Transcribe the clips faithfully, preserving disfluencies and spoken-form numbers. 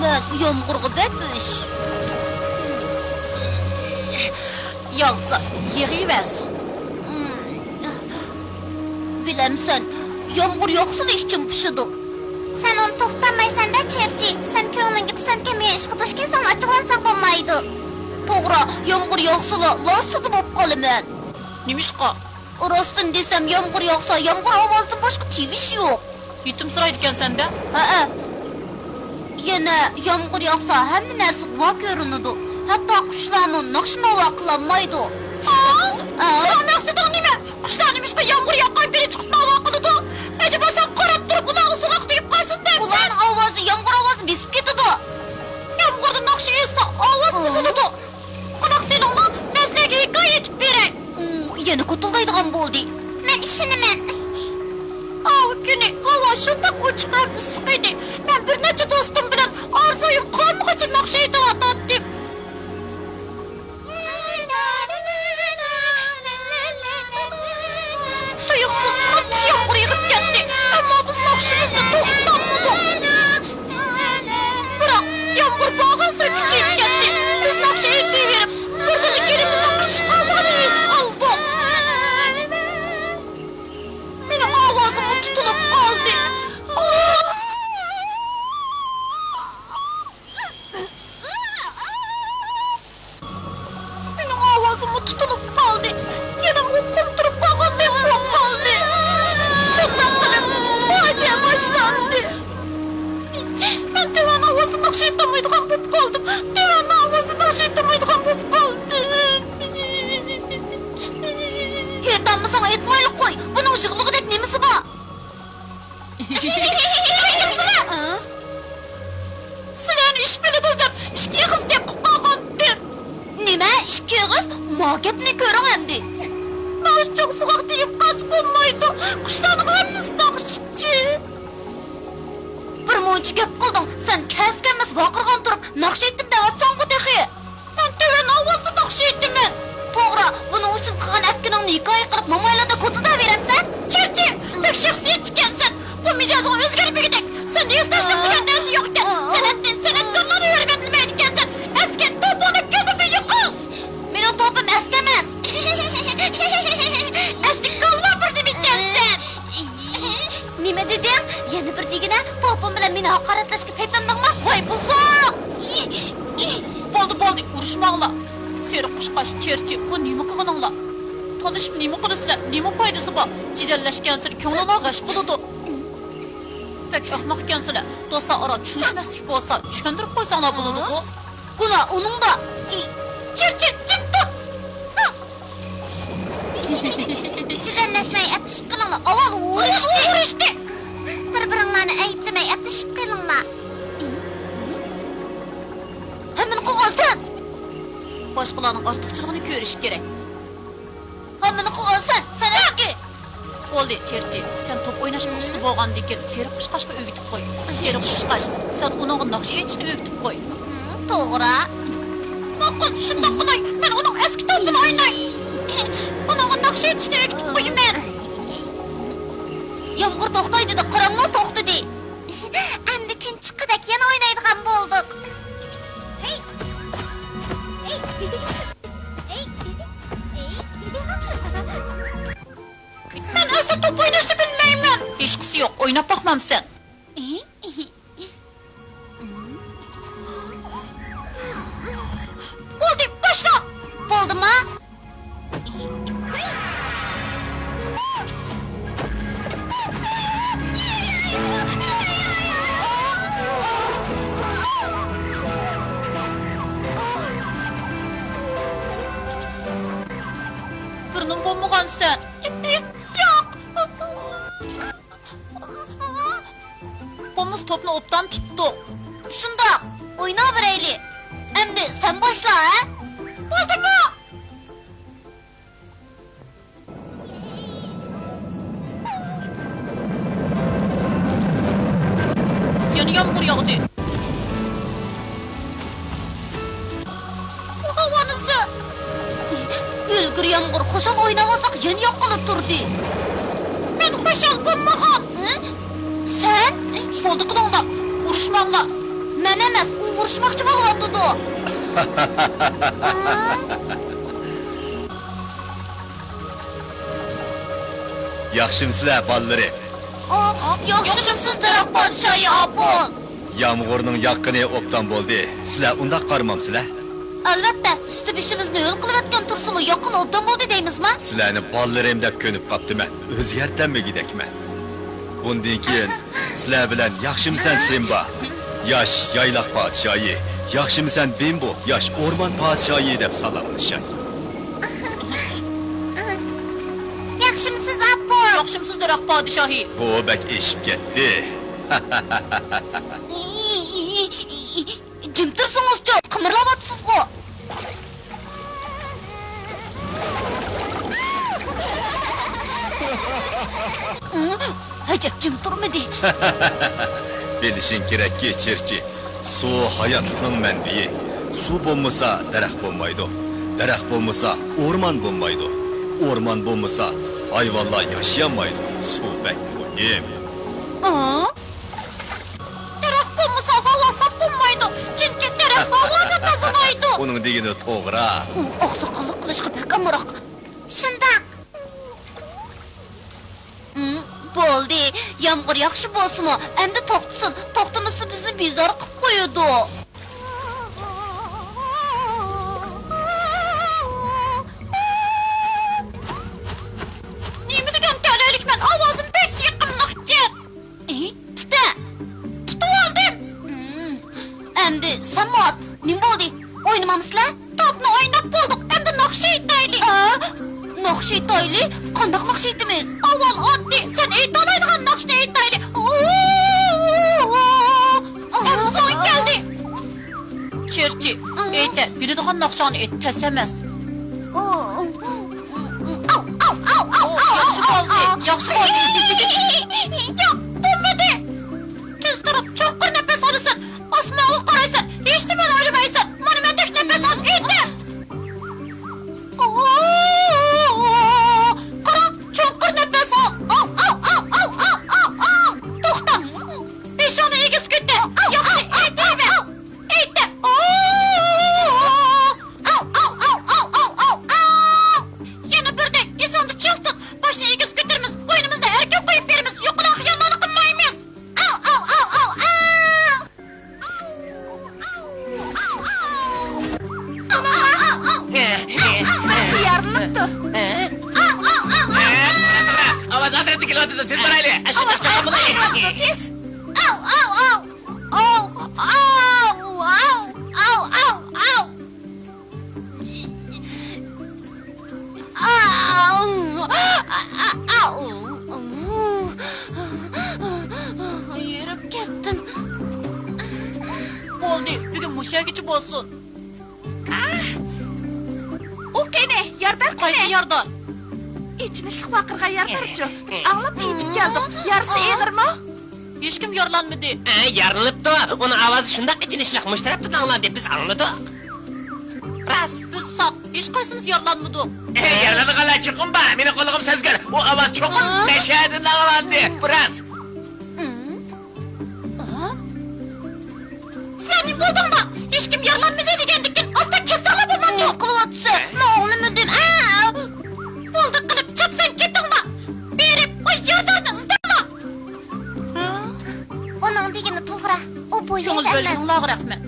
مەن يامغۇرغا بەك ئۆچ. ياغسا يېغىۋەرسۇن. بىلەمسەن، يامغۇر ياغسىلا ئىچىم پۇشىدۇ. سەن ئۇنى توختىتالمايسەن-دە، چېرچى. سەن كۆڭلۈڭگە پىسەت كەلمىگەن ئىشقا دۇچ كەلسەڭ، ئاچچىقلانساڭ بولمايدۇ. توغرا، يامغۇر ياغسىلا، لاسسىدە بولۇپ قالىمەن. نېمىشقا؟ راستىنى دېسەم، يامغۇر ياغسا، يامغۇر ئاۋازىدىن باشقا تىۋىش يوق. يېتىمسىرايدىكەنسەن-دە. ھەئە. يەنە يامغۇر ياغسا، ھەممە نەرسە غۇۋا كۆرۈنىدۇ. ھەتتا قۇشلارمۇ ناخشا-ناۋا قىلالمايدۇ. ھا؟ ھا؟ سېنىڭ مەقسىتىڭ نېمە؟ قۇشلار نېمىشقا يامغۇر ياغقان پېتى چىقىپ ناۋا قىلىدۇ؟ ئەجەبا سەن قاراپ تۇرۇپ ئۇلارغا سوغۇق تېگىپ قالسۇن دەمسەن؟ ئۇلارنىڭ ئاۋازى يامغۇر ئاۋازىنى بېسىپ كېتىدۇ. يامغۇردا ناخشا ئېيتسا ئاۋاز بېسىلىدۇ. قانداق سېنىڭلا مەزلەرگە ھېكايە ئېيتىپ بېرەي. ئۇ يەنە كوتۇلدايدىغان بولدى. مەن ئىشىنىمەن. ئاۋۇ كۈنى ھاۋا شۇنداق ئوچۇق ھەم ئىسسىق ئىدى. مەن بىر نەچچە دوستۇم بىلەن ئارزۇيۇم قارمىغىچە ناخشا ئېيتىۋاتاتتىم. تۇيۇقسىز قاتتىق يامغۇر يېغىپ كەتتى، ئەمما بىز ناخشىمىزنى توختاتمىدۇق. بىراق، يامغۇر بارغانسېرى كۈچىيىپ كەتتى. بىز ناخشا ئېيتىۋېرىپ، بىردىنلا گېلىمىزنىڭ قىچىشقانلىقىنى ھېس قىلدۇق. مېنىڭ ئاۋازىممۇ تۇتۇلۇپ قالدى. مېنىڭ ئاۋازىممۇ تۇتۇلۇپ قالدى. يەنە ئۇ قۇم تۇرۇپ قالغاندەك بولۇپ قالدى. شۇنداق قىلىپ، پاجىئە باشلاندى. مەن تۆۋەن ئاۋازدا ناخشا ئېيتالمايدىغان بولۇپ قالدىم. تۆۋەن ئاۋازدا ناخشا ئېيتالمايدىغان بولۇپ قالدىم. ئېيتالمىساڭ ئېيتمايلا قوي. بۇنىڭ يىغلىغۇدەك نېمىسى بار؟ سىلەرنى ئىش بىلىدۇ دەپ ئىككى ئېغىز گەپ قىلىپ قالغانتىم. نېمە؟ ئىككى ئېغىز؟ ما گەپنى كۆرۈڭ ئەمدى. ناخشىچىغا سوغۇق تېگىپ قالسا بولمايدۇ. قۇشلارنىڭ ھەممىسى ناخشىچى. بىر مۇنچە گەپ قىلدىڭ. سەن كەلسە كەلمەس ۋارقىرىغان تۇرۇپ ناخشا ئېيتتىم دەۋاتساڭغۇ تېخى. مەن تۆۋەن ئاۋازدا ناخشا ئېيتىمەن. توغرا، بۇنىڭ ئۈچۈن قىلغان ئەتكىنىڭنى ھېكايە قىلىپ، مومايلاردا كوتۇلداۋېرەمسەن؟ چىرچى، بەك شەخسىيەتچىكەنسەن. بۇ مىجەزىڭ ئۆزگەرمىگۈدەك. سەندە ھېسداشلىق دېگەن نەرسە يوق ئىكەن. سەنئەتكەن، سەنئەتكارلارنى ھۆرمەتلىمەيدىكەنسەن. ئەسكەن، توپۇڭنى كۆزۈمدىن يوقال. مېنىڭ توپۇم ئەسكى ئەمەس. ئەسلى كالۋا بىر نېمە ئىكەنسەن. نېمە دېدىڭ؟ يەنە بىر دېگىنە، توپۇم بىلەن مېنى ھاقارەتلەشكە پەيتلاندىڭمۇ؟ ۋاي بۇزۇق! بولدى، بولدى، ئۇرۇشماڭلار. سېرىق قۇشقاچ، چېرچى، بۇ نېمە قىلغىنىڭلار؟ تالىشىپ نېمە قىلىسىلەر؟ نېمە پايدىسى بار؟ جېدەللەشكەنسېرى كۆڭلۈڭلار غەش بولىدۇ. بەك ئەخمەقكەنسىلەر. دوستلار ئارا چۈشىنىشمەسلىك بولسا، چۈشەندۈرۈپ قويساڭلار بولىدىغۇ. گۇناھ ئۇنىڭدا. چېرچى، جىم تۇر! جېدەللەشمەي ئەپلىشىپ قېلىڭلار. ئاۋۋال ئۇرۇشتى. ئۇرۇشتى. بىر-بىرىڭلارنى ئەيىبلىمەي ئەپلىشىپ قېلىڭلار. ھەممىنى قىلغان سەن! باشقىلارنىڭ ئارتۇقچىلىقىنى كۆرۈش كېرەك. ھەممىنى قىلغان سەن، سەن ھەققى! بولدى، چېرچى، سەن توپ ئويناشقا ئۇستا بولغاندىكىن، سېرىق قۇشقاچقا ئۆگىتىپ قوي. سېرىق قۇشقاچ، سەن ئۇنىڭغا ناخشا ئېيتىشنى ئۆگىتىپ قوي. توغرا. ماقۇل، شۇنداق قىلاي. مەن ئۇنىڭ ئەسكى توپىنى ئويناي. ئۇنىڭغا ناخشا ئېيتىشنى ئۆگىتىپ قويىمەن. يامغۇر توختاي دېدى، قاراڭمۇ توختىدى. ئەمدى كۈن چىققۇدەك يەنە ئوينايدىغان بولدۇق. ھەي! ھەي! مەن ئەسلى توپ ئويناشنى بىلمەيمەن. ھېچقىسى يوق، ئويناپ باقمامسەن؟ بولدى، باشلا! بولدىما؟ بىرنېمە بولمىغانسەن. ياق. بولمىسا توپنى ئوبدان تۇتتۇڭ. شۇنداق، ئويناۋېرەيلى. ئەمدى سەن باشلا، ھە؟ بولدىمۇ؟ يەنە يامغۇر ياغدى. بۇ ھاۋانىسى! ئۆلگۈر يامغۇر، خۇشال ئويناۋاتساق يەنە ياغقىلى تۇردى. مەن خۇشال بولمىغان. ھە؟ سەن؟ بولدى قىلىڭلار، ئۇرۇشماڭلار. مەن ئەمەس، ئۇ ئۇرۇشماقچى بولۇۋاتىدۇ. ياخشىمۇسىلەر، بالىلىرى؟ ئا، ياخشىمۇسىز، دەرەخ پادىشاھى ئاپون؟ يامغۇرنىڭ ياغقىنى ئوبدان بولدى. سىلەر ئۇنداق قارىمامسىلەر؟ ئەلۋەتتە، ئۈستى بېشىمىزنى ھۆل قىلىۋەتكەن تۇرسىمۇ، ياغقىنى ئوبدان بولدى دەيمىزما؟ سىلەرنى بالىلىرىم دەپ كۆنۈپ قاپتىمەن. ئۆزگەرتەلمىگۈدەكمەن. بۇندىن كېيىن سىلەر بىلەن ياخشىمۇسەن، سىمبا؟ ياش يايلاق پادىشاھى، ياخشىمۇسەن، بىمبو؟ ياش ئورمان پادىشاھى دەپ سالاملىشاي. ياخشىمۇسىز، ئاپا؟ ياخشىمۇسىز، دەرەخ پادىشاھى؟ بۇ بەك ئېشىپ كەتتى. جىم تۇرسىڭىزچۇ، قىمىرلاۋاتىسىزغۇ. ئەجەب جىم تۇرمىدى. بىلىشىڭ كېرەككى، چىرچى، سۇ ھاياتلىقنىڭ مەنبىيى. سۇ بولمىسا، دەرەخ بولمايدۇ. دەرەخ بولمىسا، ئورمان بولمايدۇ. ئورمان بولمىسا، ھايۋانلار ياشىيالمايدۇ. سۇ بەك مۇھىم. ئا؟ دەرەخ بولمىسا، ھاۋا ساپ بولمايدۇ، چۈنكى دەرەخ ھاۋانى تازىلايدۇ. ئۇنىڭ دېگىنى توغرا. ئۇ ئاقساقاللىق قىلىشقا بەك ئامراق. شۇنداق. ئىم، بولدى، يامغۇر ياخشى بولسىمۇ، ئەمدى توختىسۇن، توختىمىسا بىزنى بىزار قىلىپ قويىدۇ. نېمە دېگەن تەلەيلىكمەن، ئاۋازىم بەك يېقىملىقكەن. ئى، تۇتە! تۇتۇۋالدىم! ئەمدى سەنمۇ ئات. نېمە بولدى؟ ئوينىمامسىلەر؟ توپنى ئويناپ بولدۇق، ئەمدى ناخشا ئېيتايلى. ئا، ناخشا ئېيتايلى؟ قانداق ناخشا ئېيتىمىز؟ ئاۋۋال ئاددىي، سەن ئېيتالايدىغان ناخشىنى ئېيتايلى. ئەمدى ساڭا كەلدى. چىرچى، ئېيتە، بىلىدىغان ناخشاڭنى ئېيت، تەس ئەمەس. ئاۋ، ئاۋ، ئاۋ، ئاۋ، ئاۋ، ئاۋ، ئاۋ، ياخشى بولدى، ياخشى بولدى. ياق، بولمىدى. تىز تۇرۇپ، چوڭقۇر نەپەس ئالىسەن، ئاسمانغا قارايسەن، ھېچنېمىنى ئويلىمايسەن. مانا مەندەك نەپەس ئال، ئېيتە. قارا، چوڭقۇر نەپەس ئال. ئاۋ، ئاۋ، ئاۋ. توختا. بېشىڭنى ئېگىز كۆتەر. ياخشى، ئېيتىۋەر. ئېيتە. ئاۋ، ئاۋ، ئاۋ. يەنە بىردەك، ئېسىڭدە چىڭ تۇت. باشنى ئېگىز كۆتۈرىمىز. بوينىمىزنى ئەركىن قويۇپ تېز بارايلى. ئاشۇنداق چاقىرمىدى. تېز. ئاۋ، ئاۋ، ئاۋ. ئاۋ، ئاۋ، ئاۋ، ئاۋ، ئاۋ، ئاۋ. ئاۋ. ئاۋ. يېرىپ كەتتىم. بولدى، بۈگۈن مۇشۇ يەرگىچە بولسۇن. ئۇ قېنى، يارىدار قېنى؟ قايسى يارىدار؟ ئېچىنىشلىق ۋارقىرىغان يارىدارچۇ؟ بىز ئاڭلاپ يېتىپ كەلدۇق. يارىسى ئېغىرمۇ؟ ھېچكىم يارىلانمىدى. ئە، يارىلىنىپتۇ. ئۇنىڭ ئاۋازى شۇنداق ئېچىنىشلىق، مۇشۇ تەرەپتىن ئاڭلاندى. بىز ئاڭلىدۇق. راست. بىز ساق. ھېچقايسىمىز يارىلانمىدۇق. ئە، يارىلانغانلار چوقۇم بار. مېنىڭ قۇلىقىم سەزگۈر. ئۇ ئاۋاز چوقۇم ھە؟ مەشەدىن ئاڭلاندى. بۇ راست. ھە؟ سىلەر نېمە بولدۇڭلار؟ ھېچكىم يارىلانمىدى دېگەندىكىن ئاستا كەتسەڭلار بولمامدۇ؟ نېمە قىلىۋاتىسەن؟ مەن ئاڭلىمىدىم. ئە! بولدى قىلىپ چاپسان كېتىڭلار. بېرىپ ئۇ يارىدارنى ئىزدەڭلار. ئۇنىڭ دېگىنى توغرا. ئۇ بۇ يەردە ئەمەس. كۆڭۈل بۆلگىنىڭلارغا رەھمەت.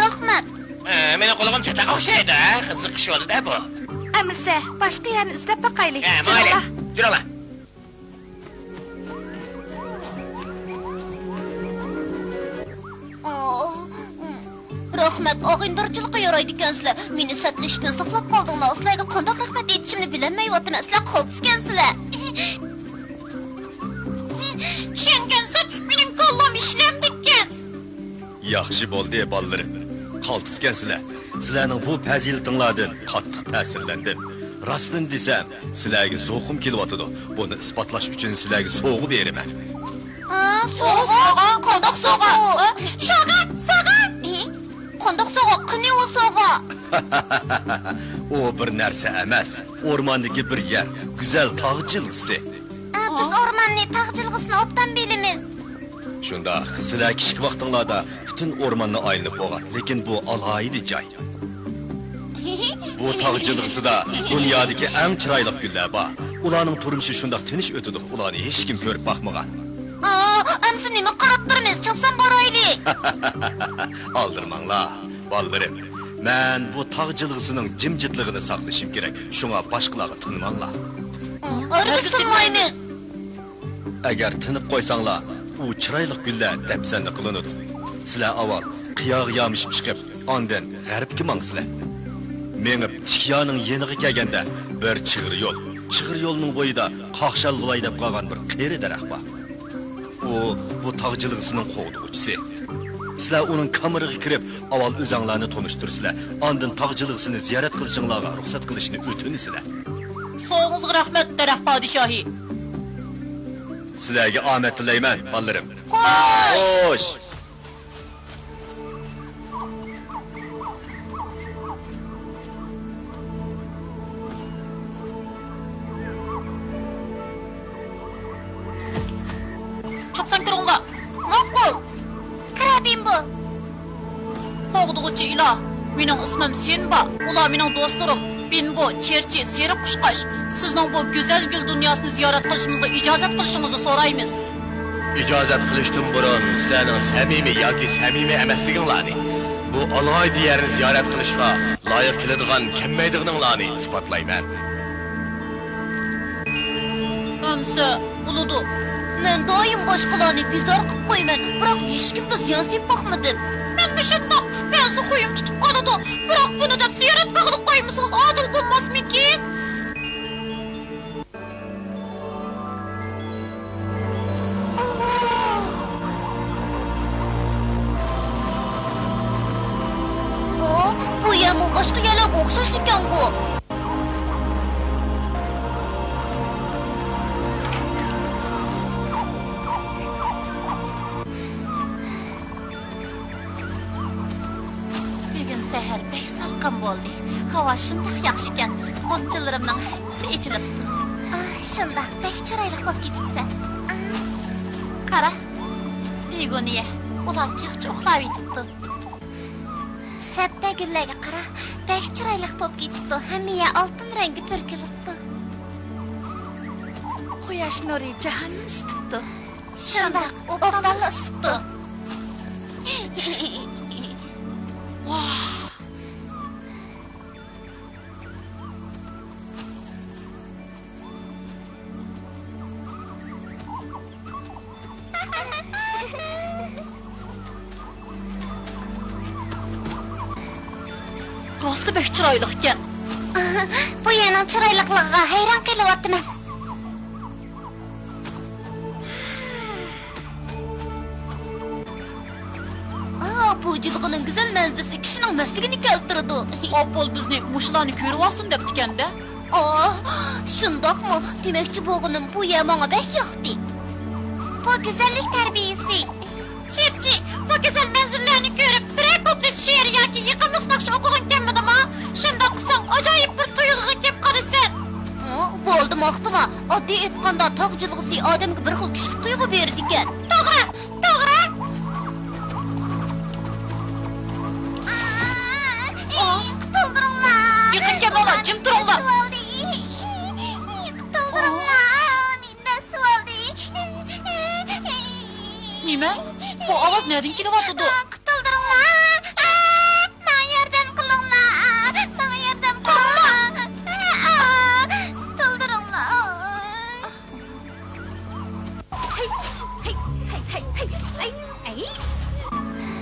رەھمەت. ئە، مېنىڭ قۇلىقىم چاتاق ئوخشايدۇ، ھە؟ قىزىقىش بولدى-دە بۇ. ئەمىسە، باشقا يەرنى ئىزدەپ باقايلى. ئە، ماڭايلى. جۈرۈڭلار. جۈرۈڭلار. ئاھ، رەھمەت، ئاغىنىدارچىلىققا يارايدىكەنسىلەر. مېنى سەتلىشىشتىن ساقلاپ قالدىڭلار. سىلەرگە قانداق رەھمەت ئېيتىشىمنى بىلەلمەيۋاتىمەن. سىلەر قالتىسكەنسىلەر. چۈشەنگەنسەن، مېنىڭ كاللام ئىشلەمدىكەن. ياخشى بولدى، بالىلىرىم. قالتىسكەنسىلەر. سىلەرنىڭ بۇ پەزىلىتىڭلاردىن قاتتىق تەسىرلەندىم. راستىنى دېسەم، سىلەرگە زوقۇم كېلىۋاتىدۇ. بۇنى ئىسپاتلاش ئۈچۈن سىلەرگە سوۋغا بېرىمەن. ئا، سوۋغا؟ قانداق سوۋغا؟ سوۋغا، سوۋغا! ئى، قانداق سوۋغا؟ قېنى ئۇ سوۋغا؟ ئۇ بىر نەرسە ئەمەس. ئورماندىكى بىر يەر، گۈزەل تاغ جىلغىسى. ئا، بىز ئورماننى، تاغ جىلغىسىنى ئوبدان بىلىمىز. شۇنداق، سىلەر كىچىك ۋاقتىڭلاردا پۈتۈن ئورماننى ئايلىنىپ بولغان، لېكىن بۇ ئالاھىدە جاي. بۇ تاغ جىلغىسىدا دۇنيادىكى ئەڭ چىرايلىق گۈللەر بار. ئۇلارنىڭ تۇرمۇشى شۇنداق تىنچ ئۆتىدۇ، ئۇلارنى ھېچكىم كۆرۈپ باقمىغان. ئا، ئەمسە نېمە قاراپ تۇرىمىز؟ چاپسان بارايلى. ئالدىرىماڭلار، بالىلىرىم. مەن بۇ تاغ جىلغىسىنىڭ جىمجىتلىقىنى ساقلىشىم كېرەك، شۇڭا باشقىلارغا تىنماڭلار. ھەرگىز تىنمايمىز. ئەگەر تىنىپ قويساڭلار، ئۇ چىرايلىق گۈللەر دەپسەندە قىلىنىدۇ. سىلەر ئاۋۋال قىياغا يامىشىپ چىقىپ، ئاندىن غەربكە ماڭىسىلەر. مېڭىپ، تىكيانىڭ يېنىغا كەلگەندە، بىر چىغىر يول. چىغىر يولنىڭ بويىدا قاقشال بولاي دەپ قالغان بىر قېرى دەرەخ بار. ئۇ بۇ تاغ جىلغىسىنىڭ قوغدىغۇچىسى. سىلەر ئۇنىڭ كامىرىغا كىرىپ، ئاۋۋال ئۆزەڭلارنى تونۇشتۇرىسىلەر، ئاندىن تاغ جىلغىسىنى زىيارەت قىلىشىڭلارغا رۇخسەت قىلىشنى ئۆتۈنىسىلەر. سوۋغىڭىزغا رەھمەت، دەرەخ پادىشاھى. سىلەرگە ئامەت تىلەيمەن، بالىلىرىم. خوش! خوش! چاپسان كىرىڭلار. ماقۇل. كىرەبىم بۇ. قوغدىغۇچى ئىلاھ، مېنىڭ ئىسمىم سىنبا. ئۇلار مېنىڭ دوستلىرىم. بىنبو، چېرچى، سېرىق قۇشقاچ. سىزنىڭ بۇ گۈزەل گۈل دۇنياسىنى زىيارەت قىلىشىمىزغا ئىجازەت قىلىشىڭىزنى سورايمىز. ئىجازەت قىلىشتىن بۇرۇن سىلەرنىڭ سەمىمىي ياكى سەمىمىي ئەمەسلىكىڭلارنى، بۇ ئالاھىدە يەرنى زىيارەت قىلىشقا لايىق كېلىدىغان كەلمەيدىغىنىڭلارنى ئىسپاتلايمەن. ئەمسە بولىدۇ. مەن دائىم باشقىلارنى بىزار قىلىپ قويىمەن، بىراق ھېچكىمگە زىيان سېلىپ باقمىدىم. مەنمۇ شۇنداق، بەزىدە خۇيۇم تۇتۇپ قالىدۇ، بىراق بۇنى دەپ زىيارەت قىلغىلى قويمىسىڭىز ئادىل بولماسمىكىن؟ ئۇ، بۇ يەرمۇ باشقا يەرلەرگە ئوخشاش ئىكەنغۇ. بۈگۈن سەھەر بەك سالقىن بولدى. ھاۋا شۇنداق ياخشىكەن، غۇنچىلىرىمنىڭ ھەممىسى ئېچىلىپتۇ. ئاھ، شۇنداق، بەك چىرايلىق بولۇپ كېتىپسەن. ئاھ. قارا، بېگونىيە، ئۇلار تېخىچە ئۇخلاۋېتىپتۇ. سەپتە گۈللەرگە قارا، بەك چىرايلىق بولۇپ كېتىپتۇ، ھەممە يەر ئالتۇن رەڭگە پۈركىلىپتۇ. قۇياش نۇرى جاھاننى ئىسسىتىپتۇ. شۇنداق، ئوبدانلا ئىسسىتىپتۇ. ۋاھ! راستلا بەك چىرايلىقكەن. بۇ يەرنىڭ چىرايلىقلىقىغا ھەيران قېلىۋاتىمەن. ئا، بۇ جىلغىنىڭ گۈزەل مەنزىرىسى كىشىنىڭ مەستلىكىنى كەلتۈرىدۇ. ئاپول بىزنى مۇشۇلارنى كۆرۈۋالسۇن دەپتىكەن-دە. ئا، شۇنداقمۇ؟ دېمەكچى بولغىنىم، بۇ يەر ماڭا بەك ياقتى. بۇ گۈزەللىك تەربىيىسى. چىرچى، بۇ گۈزەل مەنزىرىلەرنى كۆرۈپ، بىرەر كۇپلېت شېئىر ياكى يېقىملىق ناخشا ئوقۇغۇڭ كەلمىدىمۇ؟ شۇنداق قىلساڭ، ئاجايىپ بىر تۇيغۇغا كېلىپ قالىسەن. ئۇ، بولدى، ماختىما. ئاددىي ئېيتقاندا، تاغ جىلغىسى ئادەمگە بىر خىل كۈچلۈك تۇيغۇ بېرىدىكەن. توغرا، توغرا. ئۇ، قۇتۇلدۇرۇڭلار. يېقىن كەلمەڭلار، جىم تۇرۇڭلار. قۇتۇلدۇرۇڭلار. نېمە؟ بۇ ئاۋاز نەدىن كېلىۋاتىدۇ؟ قۇتۇلدۇرۇڭلار! ماڭا ياردەم قىلىڭلار! ماڭا ياردەم قىلىڭلار! قۇتۇلدۇرۇڭلار!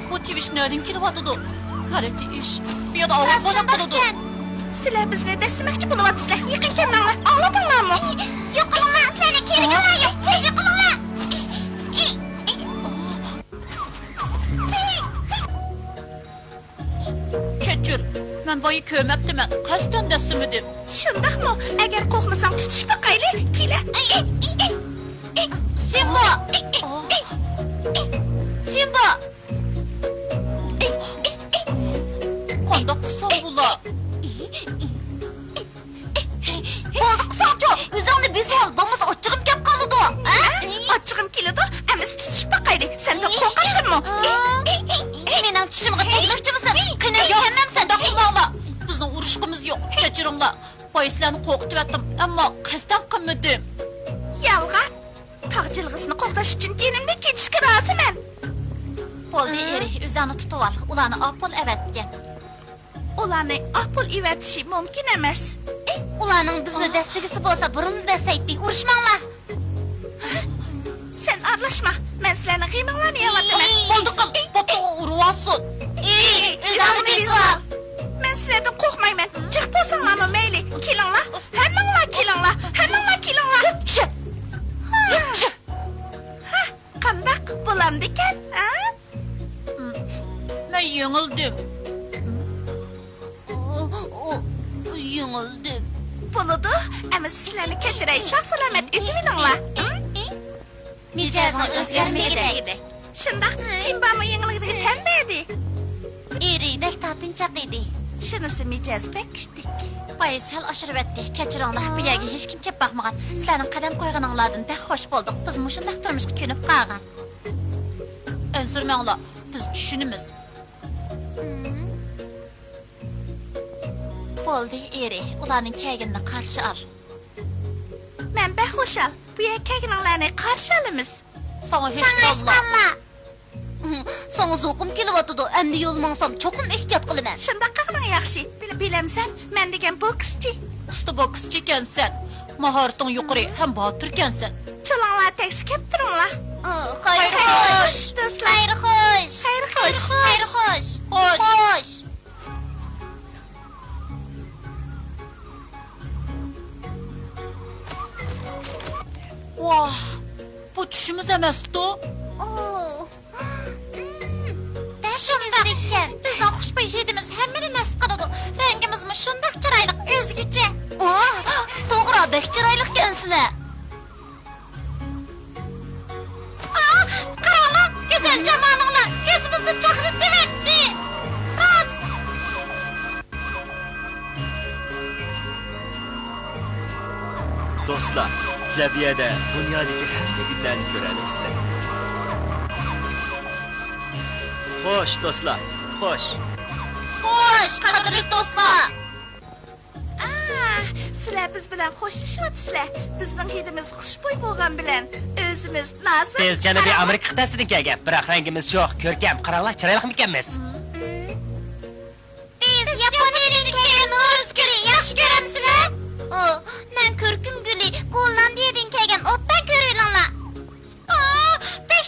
بۇ تىۋىش نەدىن كېلىۋاتىدۇ؟ غەلىتە ئىش. بۇ يەردە ئاۋاز بولۇپ قالىدۇ. سىلەر بىزنى دەسسىمەكچى بولۇۋاتىسىلەر. يېقىن كەلمەڭلار. ئاڭلىدىڭلارمۇ؟ يوقىلىڭلار، سىلەرنىڭ كېرىكىڭلار يوق. تېز يوقىلىڭلار. كەچۈر، مەن بايا كۆرمەپتىمەن، قەستەن دەسسىمىدىم. شۇنداقمۇ؟ ئەگەر قورقمىساڭ تۇتۇشۇپ باقايلى، كېلە. سىمبا! سىمبا! قانداق قىلسام بولا؟ بولدى، قىلساڭچۇ، ئۆزۈڭنى بېسىۋال، بولمىسا ئاچچىقىم كەپ قالىدۇ. ھە؟ ئاچچىقىم كېلىدۇ، ئەمىسە تۇتۇشۇپ باقايلى. سەن بەك قورقاتتىڭمۇ؟ مېنىڭ چىشىمغا تەگمەكچىمىسەن؟ قېنى، ھەممەڭلار سەندەك قىلماڭلار. بىزنىڭ ئۇرۇشقىمىز يوق، كەچۈرۈڭلار. بايا سىلەرنى قورقۇتۇۋەتتىم، ئەمما قەستەن قىلمىدىم. يالغان. تاغ جىلغىسىنى قوغداش ئۈچۈن جېنىمدىن كېچىشكە رازىمەن. بولدى، ئېرى، ئۆزۈڭنى تۇتۇۋال، ئۇلارنى ئاپول ئەۋەتكەن. ئۇلارنى ئاپول ئېۋەتىشى مۇمكىن ئەمەس. ئۇلارنىڭ بىزنى دەسسىگۈسى بولسا بۇرۇنلا دەسسەيتتى. ئۇرۇشماڭلار. سەن ئارىلاشما. مەن سىلەرنىڭ غېمىڭلارنى يەۋاتىمەن. بولدى قىل، بولدى، ئۇرۇۋالسۇن. ئېرى، ئۆزۈڭنى بېسىۋال. مەن سىلەردىن قورقمايمەن. جىق بولساڭلارمۇ مەيلى. كېلىڭلار. ھەممىڭلار كېلىڭلار. ھەممىڭلار كېلىڭلار. ھە، قانداق بولامدىكەن، ھە؟ مەن يېڭىلدىم. يېڭىلدىم. بولىدۇ، ئەمىسە سىلەرنى كەچۈرەي، ساق-سالامەت ئۆتۈۋېلىڭلار. مىجەزىڭىز ئۆزگەرمىگۈدەك. شۇنداق، سىمبامۇ يېڭىلگىنىگە تەن بەردى. ئېرى بەك تارتىنچاق ئىدى. شۇنىسى مىجەزى بەك كۈچلۈك. بايا سەل ئاشۇرۇۋەتتى. كەچۈرۈڭلار، بۇ يەرگە ھېچكىم كېلىپ باقمىغان. سىلەرنىڭ قەدەم قويغىنىڭلاردىن بەك خوش بولدۇق. بىز مۇشۇنداق تۇرمۇشقا كۆنۈپ قالغان. ئەنسىرىمەڭلار، بىز چۈشىنىمىز. بولدى، ئېرى، ئۇلارنىڭ كەلگىنىنى قارشى ئال. مەن بەك خۇشال. بۇ يەرگە كەلگىنىڭلارنى قارشى ئالىمىز. ساڭا ھېچ ھېچقانلا. ساڭا زوقۇم كېلىۋاتىدۇ. ئەمدى يول ماڭسام چوقۇم ئېھتىيات قىلىمەن. شۇنداق قىلغىنىڭ ياخشى. بىل-، بىلەمسەن، مەن دېگەن بوكسچى. ئۇستا بوكسچى ئىكەنسەن. ماھارىتىڭ يۇقىرى ھەم باتۇر ئىكەنسەن. چولاڭلار تەكشى كەپ تۇرۇڭلار. خەير خوش. دوستلار. خەير خوش. خەير خوش. خەير خوش. خوش. خوش. ۋاھ، بۇ چۈشىمىز ئەمەستۇ؟ ئوھ. شۇنداق ئىكەن. بىزنىڭ خۇشبۇي ھىدىمىز ھەممىنى مەست قىلىدۇ. رەڭگىمىزمۇ شۇنداق چىرايلىق، ئۆزگىچە. ئوھ، توغرا، بەك چىرايلىقكەنسىلەر. ئاھ، قاراڭلار، گۈزەل جامالىڭلار كۆزىمىزنى چاقنىتىۋەتتى. راست. دوستلار، سىلەر بۇ يەردە دۇنيادىكى ھەممە گۈللەرنى كۆرەلەيسىلەر. خوش، دوستلار، خوش. خوش، قەدىرلىك دوستلار. ئا، سىلەر بىز بىلەن خوشلىشىۋاتىسىلەر. بىزنىڭ ھىدىمىز خۇشبۇي بولغان بىلەن ئۆزىمىز نازۇك. بىز جەنۇبىي ئامېرىكا قىتئەسىدىن كەلگەن، بىراق رەڭگىمىز شوخ، كۆركەم. قاراڭلار، چىرايلىقمىكەنمىز؟ بىز ياپونىيەدىن كەلگەن نورۇز گۈلى، ياخشى كۆرەمسىلەر؟ ئۇ، مەن كۈركۈم گۈلى، گوللاندىيەدىن كەلگەن، ئوبدان كۆرۈۋېلىڭلار. ئا، بەك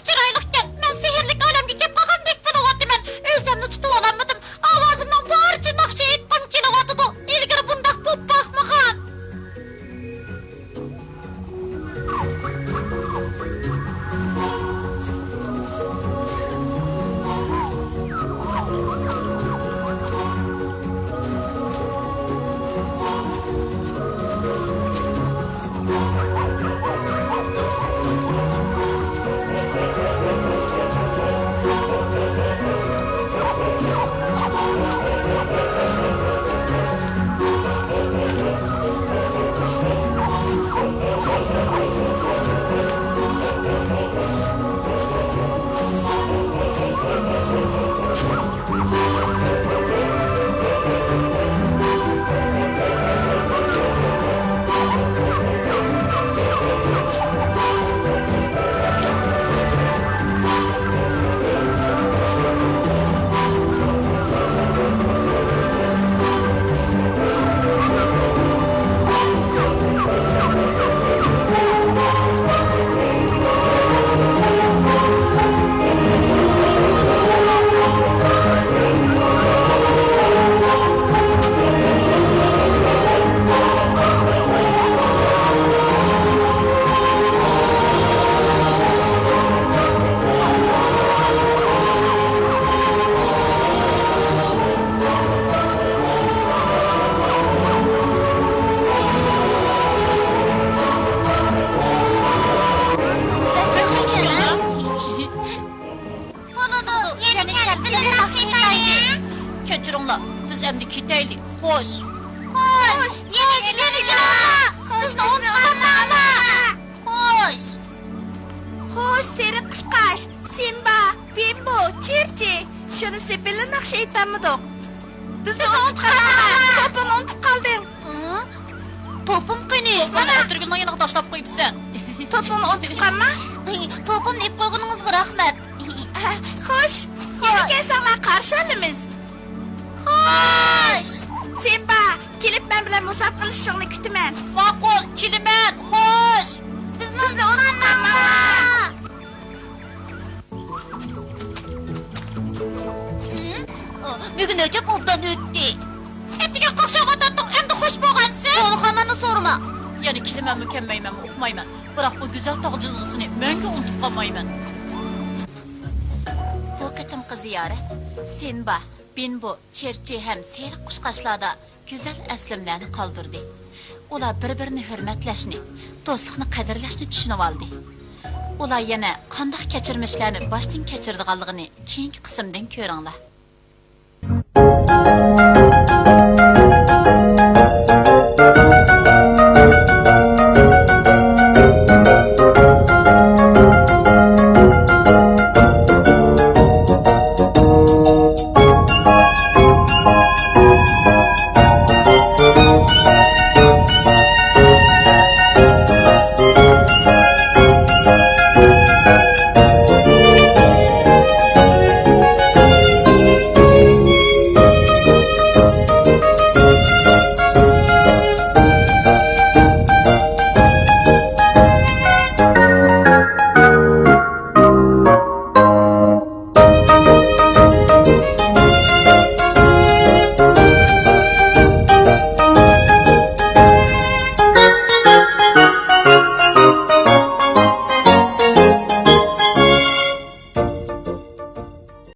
بىز ئەمدى كېتەيلى. خوش. خوش. يەنە كېلىڭلار. خوش، بىزنى ئۇنتۇپ قالماڭلار. خوش. خوش، سېرىق قۇشقاچ، سىمبا، بىمبو، چىرچى. شۇنىسى بىللە ناخشا ئېيتالمىدۇق. بىزنى ئۇنتۇپ قالدىڭ. توپۇڭنى ئۇنتۇپ قالدىڭ. ھە؟ توپۇم قېنى؟ مانا ئەتىرگۈلنىڭ يېنىغا تاشلاپ قويۇپسەن. توپۇڭنى ئۇنتۇپ قالما. توپۇمنى ئېلىپ قويغىنىڭىزغا رەھمەت. خوش، يەنە كەلسەڭلار قارشى ئالىمىز. خوش. سىمبا، كېلىپ مەن بىلەن مۇسابىقىلىشىشىڭنى كۈتىمەن. ماقۇل، كېلىمەن. خوش. بىزنى ئۇنتۇپ قالماڭلار. بۈگۈن ئۆچەپ ئوبدان ئۆتتى. ئەتىگە قاقشاۋاتاتتىڭ، ئەمدى خوش بولغانسەن. بولغانمانا سورىما. يەنە كېلىمەنمۇ كەلمەيمەنمۇ ئۇقمايمەن. بىراق بۇ گۈزەل تاغ جىلغىسىنى مەڭگۈ ئۇنتۇپ قالمايمەن. بۇ قېتىمقى زىيارەت سىمبا، بىمبو، چىرچى ھەم سېرىق قۇشقاچلاردا گۈزەل ئەسلىمىلەرنى قالدۇردى. ئۇلار بىر-بىرىنى ھۆرمەتلەشنى، دوستلۇقنى قەدىرلەشنى چۈشىنىۋالدى. ئۇلار يەنە قانداق كەچۈرمىشلەرنى باشتىن كەچۈرىدىغانلىقىنى كېيىنكى قىسىمدىن كۆرۈڭلار.